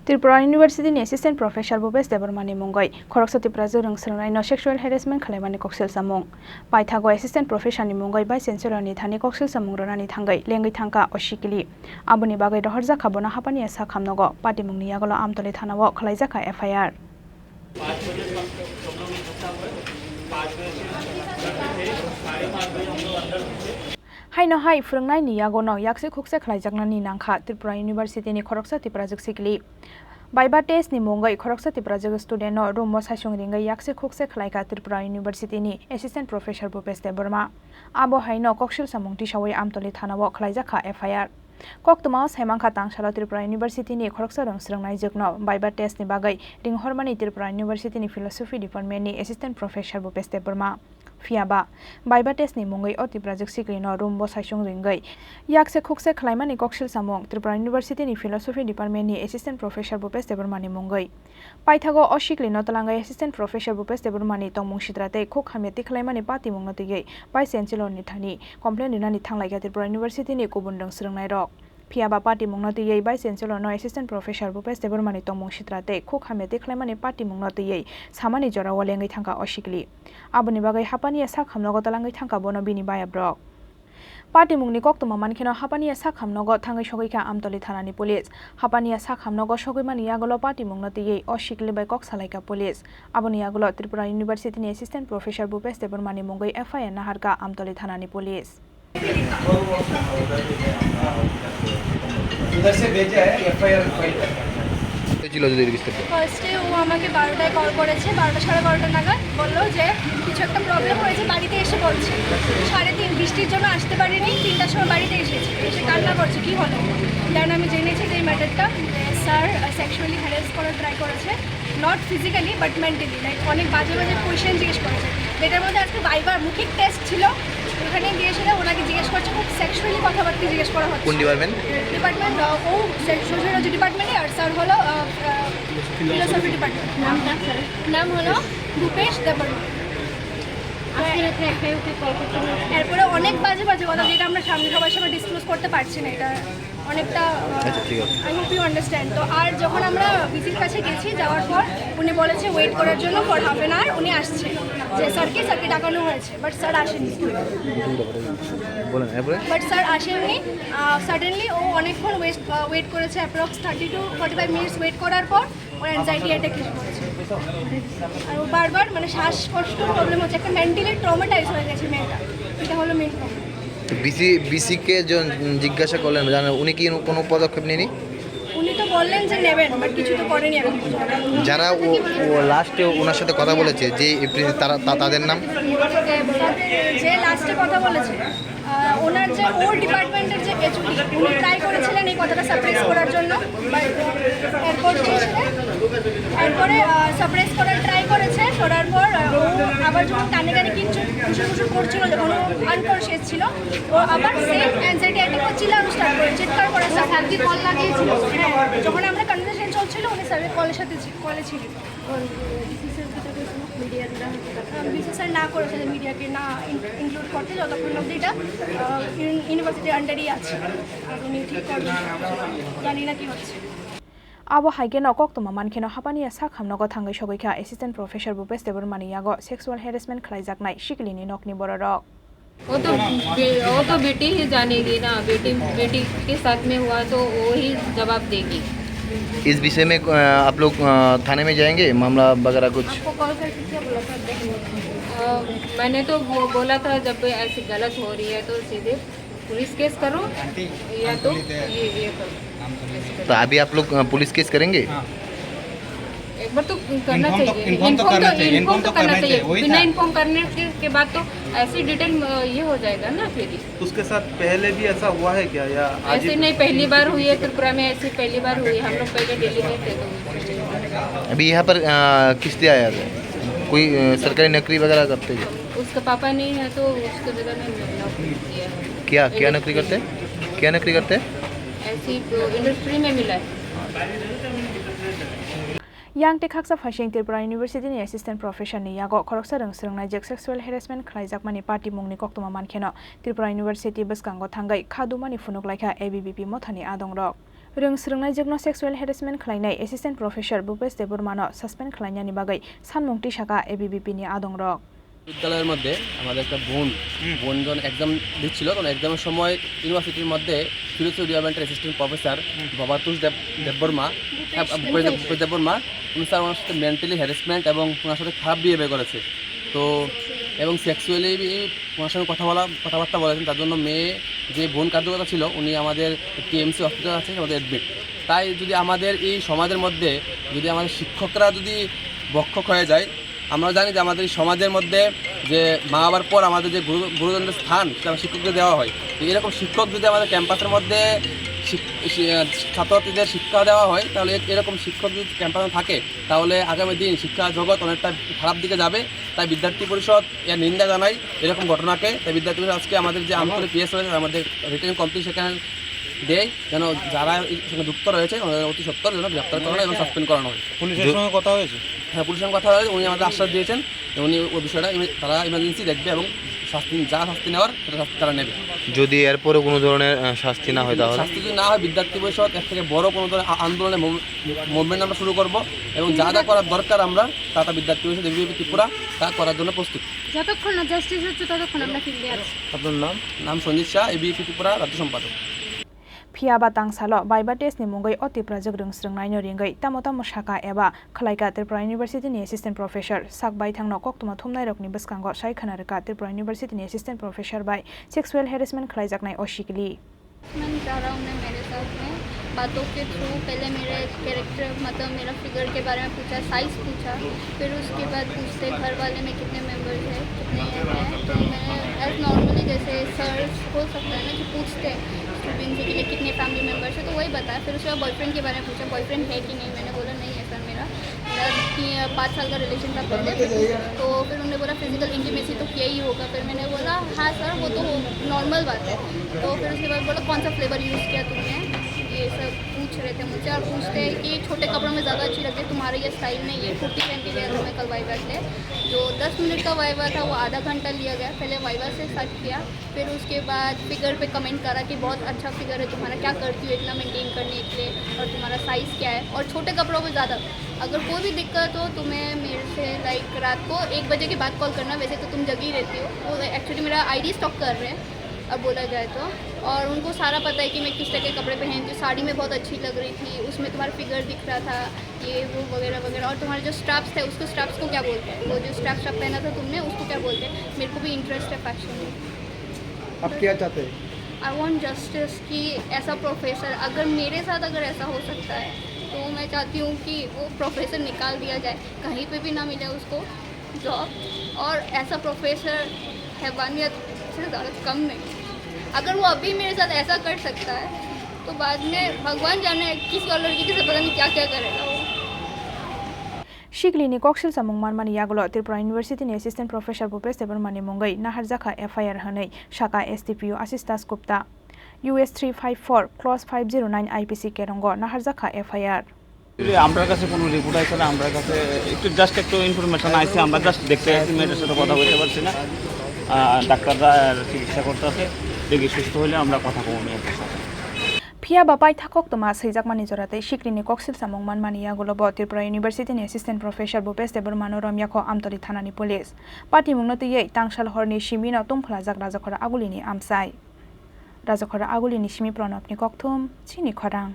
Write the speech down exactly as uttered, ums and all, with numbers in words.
Tripura University ni Assistant Professor Bhupesh Debbarma ni mungwi khoroksa Tiprajwk rwng swrwngnaino sexual harassment khwlaimani koksil samung. Paithago Assistant Professor ni mungwi Vice Chancellor ni thani koksil samung rwnani thangwi lengwi thangkha o sikili. Aboni bagwi rohorjakha bono hapaniya sak hamnogo. Patimungni yagulo Amtoli thanao khwlaijakha F I R. Haino hai phwrwngnaini yagono yakse khukse khlaijaknani nangkha Tripura University ni khoroksa Tiprajwk sikili. Viva test ni mungwi khoroksa Tiprajwk student no room o saisung ringwi yakse khukse khlaikha Tripura University ni Assistant Professor Bhupesh Debbarma. Abo haino koksil samung tisawi Amtoli thanao khwlaijakha F I R. Koktwmao saimankha tangsalo Tripura University ni khoroksa rwng swrwngnaijwkno Viva test ni bagwi ringhormani Tripura University ni Philosophy Department ni Assistant Professor Bhupesh Debbarma. Phiyaba, Viva test ni mungwi o Tiprajwk siklino room bo saisung ringwi yakse khukse khlaimani koksil samung Tripura University ni Philosophy Department ni Assistant Professor Bhupesh Debbarma ni mungwi. Paithago o siklino twlangwi Assistant Professor Bhupesh Debbarma ni tongmung sitra tei khuk hamya tikhlaimani patimungno twiwi Vice Chancellor ni thani complaint rinani thanglaikha Tripura University ni kubun rwng swrwngnairok. Phiyaba patimungno twiwi Vice Chancellor no Assistant Professor Bhupesh Debbarma ni tongmung sitra tei khuk hamya tikhlaimani patimungno twiwi samani jorao lengwi thangkha o sikli. Aboni bagwi hapaniya sak hamnogo twlangwi thangkha bono bini bayabrok. Patimungni koktwma mankheno hapaniya sak hamnogo thangwi sogwikha Amtoli thanani police. Hapaniya sak hamnogo sogwimani yagulo patimungno twiwi o sikli bai kok salaikha police. Aboni yagulo Tripura University ni Assistant Professor Bhupesh Debbarma ni mungwi F I R naharkha Amtoli thanani police. उधर से भेजा है, FIR file करना है। হয়েছিল যদি বিস্তারিত। ফার্স্টে ও আমাকে বারোটায় কল করেছে, বারোটা, সাড়ে বারোটা নাগাদ বললো যে কিছু একটা প্রবলেম হয়েছে, বাড়িতে এসে বলছে। সাড়ে তিন, বৃষ্টির জন্য আসতে পারিনি, তিনটার সময় বাড়িতে এসেছি, এসে কান্না করছে, "কী হলো?" দেন আমি জেনেছি যে এই ম্যাটারটা, যে স্যার, আহ, সেক্সুয়ালি হ্যারাস করার ট্রাই করেছে, not physically but mentally, like অনেক বাজে বাজে কোয়েশ্চেন জিজ্ঞেস করেছে। যেটার মধ্যে আজকে ভাইবার মৌখিক টেস্ট ছিল, ওখানে গিয়েছিলাম, ওনাকে জিজ্ঞেস করছে খুব সেক্সুয়ালি কথাবার্তা জিজ্ঞেস করা হচ্ছে। কোন ডিপার্টমেন্ট? ডিপার্টমেন্ট, আহ, ও সে-, সোশিওলজি ডিপার্টমেন্টে, আর স্যার হলো, আহ, আহ, ফিলোসফি ডিপার্টমেন্ট। নাম হলো ভূপেশ দেববর্মা। আজকে রাত্রে একটাই ওকে কল করতে বলেছে। এরপরে অনেক বাজে বাজে কথা, যেটা আমরা সামনে সবার সামনে ডিসক্লোজ করতে পারছি না, এটা অনেকটা, আহ, আচ্ছা, ঠিক আছে। I hope you understand। তো আর যখন আমরা ভিসির কাছে গেছি, যাওয়ার পর উনি বলেছে ওয়েট করার জন্য ফর হাফ অ্যান আওয়ার, উনি আসছে, যে স্যারকে, স্যারকে ডাকানো হয়েছে। বাট স্যার আসেনি। বলেন, এরপরে? বাট স্যার আসেননি। আহ, সাডেনলি ও অনেকক্ষণ ওয়েস্ট, আহ, ওয়েট করেছে, approx thirty to forty five minutes wait করার পর ওর অ্যাংজাইটি অ্যাটাক এসে পড়েছে। আর ও বারবার, মানে, শ্বাসকষ্ট প্রবলেম হচ্ছে, একটা মেন্টালি ট্রমাটাইজ হয়ে গেছে মেয়েটা, এটা হলো মেন প্রবলেম। তো ভিসি, ভিসিকে যে জিজ্ঞাসা করলেন, জানেন, উনি কি কোনো পদক্ষেপ নেয়নি? উনি তো বললেন যে নেবেন, বাট কিছু তো করেনি এখন পর্যন্ত। যারা ও, ও লাস্টে ওনার সাথে কথা বলেছে, যে এপ্রিল, তারা, তা-, তাদের নাম? যে লাস্টে কথা বলেছে, আহ, ওনার যে ওর ডিপার্টমেন্টের যে এইচওডি, উনি ট্রাই করেছিলেন এই কথাটা সাপ্রেস করার জন্য, বাট এরপর যে এসে, এরপরে, আহ, সাপ্রেস করার ট্রাই করেছে, করার পর, আহ, ও আবার যখন কানে কানে কিছু খুশুর খুশুর করছিল, যখন ও আনকনসিয়াস ছিল, ও আবার সেম অ্যাংজাইটি অ্যাটাক, ও চিল্লানো স্টার্ট করে, চিৎকার করা স্টার্ট করে। স্যারকে কল লাগিয়েছিল? হ্যাঁ, যখন আমরা কনভারসেশন চলছিল, উনি স্যারের কলের সাথে ছি-, কলে ছিলেন। ভিসি স্যার না করেছেন মিডিয়াকে না ইন-, ইনক্লুড করতে, যতক্ষণ অবধি এটা, আহ, ইউনি-, ইউনিভার্সিটির আন্ডারেই আছে। আর উনি ঠিক করবেন, জানি না কি হচ্ছে। Abo hai kheno koktwma mankheno hapaniya sak hamnogo thangwi sogwikha Assistant Professor Bhupesh Debbarmani yago sexual harassment khlaijaknai sikilini nokni bororok. वो तो बे-, वो तो बेटी ही जानेगी ना, बेटी, बेटी के साथ में हुआ तो वो ही जवाब देगी। इस विषय में, अ, आप लोग, अ, थाने में जाएंगे, मामला वगैरह कुछ? आपको कॉल करके क्या बोला था? अ, मैंने तो वो बोला था, जब ऐसी गलत हो रही है तो सीधे पुलिस केस करो या तो ये, ये करो। तो अभी आप लोग, अ, पुलिस केस करेंगे? हाँ। एक बार तो करना चाहिए। इन्फॉर्म तो, इन्फॉर्म तो करना चाहिए। बिना इन्फॉर्म करने के, के बाद तो ऐसी डिटेल, अ, ये हो जाएगा ना फिर। उसके साथ पहले भी ऐसा हुआ है क्या, या आज ही? ऐसे नहीं, पहली बार हुई है त्रिपुरा में, ऐसी पहली बार हुई है। हम लोग पहले दिल्ली में थे तो। अभी यहाँ पर, अ, किस लिए आया था? कोई, अ, सरकारी नौकरी वगैरह करते हैं? उसका पापा नहीं है तो उसके जगह में नौकरी किया है। क्या, क्या नौकरी करते हैं? क्या नौकरी करते हैं? ऐसी, अ, इंडस्ट्री में मिला है। Yang tei khaksa phaising Tripura University ni Assistant Professor ni yago khoroksa rwng swrwngnaijak sexual harassment khlaijakmani patimungni koktwma mankheno Tripura University bwskango thangwi kha dumani phunuk laikha A B V P mothani adongrok. Rwng swrwngnaijwkno sexual harassment khlainai Assistant Professor Bhupesh Debbarmano suspend khlainani bagwi sanmung tisaka A B V P ni adongrok. বিদ্যালয়ের মধ্যে আমাদের একটা বোন, হুম। বোন যখন এক্সাম দিচ্ছিল, তখন এক্সামের সময় ইউনিভার্সিটির মধ্যে ফিলোসফি ডিপার্টমেন্টের অ্যাসিস্ট্যান্ট প্রফেসর হুম। ভবাতোষ দেব, দেববর্মা, ভূপেশ আহ, ভূপেশ দেববর্মা। দেব-, ভূপেশ দেববর্মা, উনি স্যার ওনার সাথে মেন্টালি হ্যারাসমেন্ট এবং ওনার সাথে খারাপ বিহেভিয়ার করেছে। তো এবং সেক্সুয়ালি ওনার সঙ্গে কথা বলা, কথাবার্তা বলেছেন, তার জন্য মেয়ে যে বোন কার্যকর্তা ছিল, উনি আমাদের টিএমসি হসপিটাল আছে, আমাদের অ্যাডমিট। তাই যদি আমাদের এই সমাজের মধ্যে যদি আমাদের শিক্ষকরা যদি ভক্ষক হয়ে যায়, আমরা জানি যে আমাদের এই সমাজের মধ্যে যে মা বাবার পর আমাদের যে গুরু-, গুরুজনদের স্থান, সেটা শিক্ষকদের দেওয়া হয়। তো এরকম শিক্ষক যদি আমাদের ক্যাম্পাসের মধ্যে শিক-, শি-, আহ, ছাত্রছাত্রীদের শিক্ষা দেওয়া হয়, তাহলে এ-, এরকম শিক্ষক যদি ক্যাম্পাসে থাকে, তাহলে আগামী দিন শিক্ষা জগৎ অনেকটা খারাপ দিকে যাবে। তাই বিদ্যার্থী পরিষদ এর নিন্দা জানাই এরকম ঘটনাকে। তাই বিদ্যার্থী পরিষদ আজকে আমাদের যে আমতলী পিএস রয়েছে, আমাদের রিটেন কমপ্লেন সেখানে দেয়, যেন যারা এই সঙ্গে যুক্ত রয়েছে, ওনাদের অতি সত্বর যেন গ্রেপ্তার করা হয় এবং সাসপেন্ড করানো হয়। পুলিশের সঙ্গে কথা হয়েছে? হ্যাঁ, পুলিশের সঙ্গে কথা হয়েছে। উনি আমাদের আশ্বাস দিয়েছেন যে উনি ওই বিষয়টা ইমে-, তারা ইমার্জেন্সি দেখবে এবং শাস্তি, যা শাস্তি নেওয়ার সেটা শাস্তি তারা নেবে। যদি এরপরে কোনো ধরনের, আহ, শাস্তি না হয় তাহলে? শাস্তি যদি না হয়, বিদ্যার্থী পরিষদ এর থেকে বড় কোনো ধরনের আ-, আন্দোলনের মুভ-, মুভমেন্ট আমরা শুরু করব এবং যা যা করার দরকার আমরা তা তা বিদ্যার্থী পরিষদ এবিভিপি ত্রিপুরা তা করার জন্য প্রস্তুত। যতক্ষণ না জাস্টিস হচ্ছে ততক্ষণ আমরা ফিল্ডে আছি। আপনার নাম? নাম সঞ্জিত শাহ, এবিভিপি ত্রিপুরা রাজ্য সম্পাদক। Phiya ba tangsalo viva test ni mungwi o tiprajwk rwng swrwngnaino ringwi tamo tamo saka eba khlaika Tripura University ni Assistant Professor sak baithangno koktwma thumnairokni bwskango sai khna rwkha Tripura University ni Assistant Professor bai sexual harassment khlaijaknai o sikli. मैंने करा उन्हें मेरे साथ में बातों के थ्रू पहले मेरे कैरेक्टर, मतलब मेरा फिगर के बारे में पूछा, साइज पूछा, फिर उसके बाद पूछते घर वाले में कितने मेंबर्स हैं, कितने हैं, तो मैंने एज नॉर्मली जैसे सर्स हो सकता है ना कि पूछते हैं स्टूडेंट्स के लिए कितने फैमिली मेंबर्स हैं, तो वही बताया। फिर उसके बाद बॉयफ्रेंड के बारे में पूछा, बॉयफ्रेंड है कि नहीं, मैंने बोला नहीं है सर मेरा, मेरा ती-, पाँच साल का रिलेशन था पहले। तो फिर उन्होंने बोला फिजिकल इंटीमेसी तो किया ही होगा। फिर मैंने बोला हाँ सर, वो तो नॉर्मल बात है। तो फिर उसके बाद बोला कौन सा फ्लेवर यूज़ किया तुमने, ये सब पूछ रहे थे मुझसे। और पूछते हैं कि छोटे कपड़ों में ज़्यादा अच्छी लगती है, तुम्हारा ये स्टाइल नहीं है, कुर्ती पहन के गया था मैं कल वाइवा के लिए। जो दस मिनट का वाइवा था वो आधा घंटा लिया गया। पहले वाइवा से स्टार्ट किया, फिर उसके बाद फिगर पे कमेंट करा कि बहुत अच्छा फिगर है तुम्हारा, क्या करती हो इतना मेंटेन करने के लिए, और तुम्हारा साइज़ क्या है, और छोटे कपड़ों में ज़्यादा। अगर कोई भी दिक्कत हो तुम्हें मेरे से, लाइक, रात को एक बजे के बाद कॉल करना, वैसे तो तुम जगी रहती हो। वो एक्चुअली मेरा आईडी स्टॉक कर रहे हैं, अब बोला जाए तो। और उनको सारा पता है कि मैं किस तरह के कपड़े पहनती हूँ। साड़ी में बहुत अच्छी लग रही थी, उसमें तुम्हारा फिगर दिख रहा था, ये वो वगैरह वगैरह। और तुम्हारे जो स्ट्रैप्स थे, उसको, स्ट्रैप्स को क्या बोलते हैं, वो जो स्ट्रैप स्ट्रैप पहना था तुमने, उसको क्या बोलते हैं? मेरे को भी इंटरेस्ट है फैशन में। आप क्या चाहते हैं? आई वॉन्ट जस्टिस कि ऐसा प्रोफेसर, अगर मेरे साथ अगर ऐसा हो सकता है, तो मैं चाहती हूँ कि वो प्रोफेसर निकाल दिया जाए, कहीं पे भी ना मिले उसको जॉब। और ऐसा प्रोफेसर हैवानियत से ज़्यादा कम नहीं। अगर वो अभी मेरे साथ ऐसा कर सकता है, तो बाद में भगवान जाने किसी और लड़की के साथ पता नहीं क्या क्या करेगा वो। Sikli ni koksil samung manmani yagulo Tripura University ni Assistant Professor Bhupesh Debbarma ni mungwi naharjakha F I R hwnwi saka S D P O Ashish Das Gupta. U S three five four clause five zero nine I P C kerongo naharjakha F I R. আমরার কাছে কোনো রিপোর্ট আসে না, আমরার কাছে একটু জাস্ট একটু ইনফরমেশন আইছে, আমরা জাস্ট দেখতে আসছি, মেয়েটার সাথে কথা বলতে পারছি না। আহ, ডাক্তাররা চিকিৎসা করতে আছে, দেখি সুস্থ হলে আমরা কথা কমে মেয়েটার সাথে। Phiya ba paithak koktwma swijakmani jora tei sikrini koksil samung manmani yagulo bo Tripura University ni Assistant Professor Bhupesh Debbarma no romyakho Amtoli thanani police. Patimungno twiwi tangsal horni simino tungphlajak Rajakhora Agulini amchai. Rajakhora Agulini simi Pranabni kokthum, chini khorang.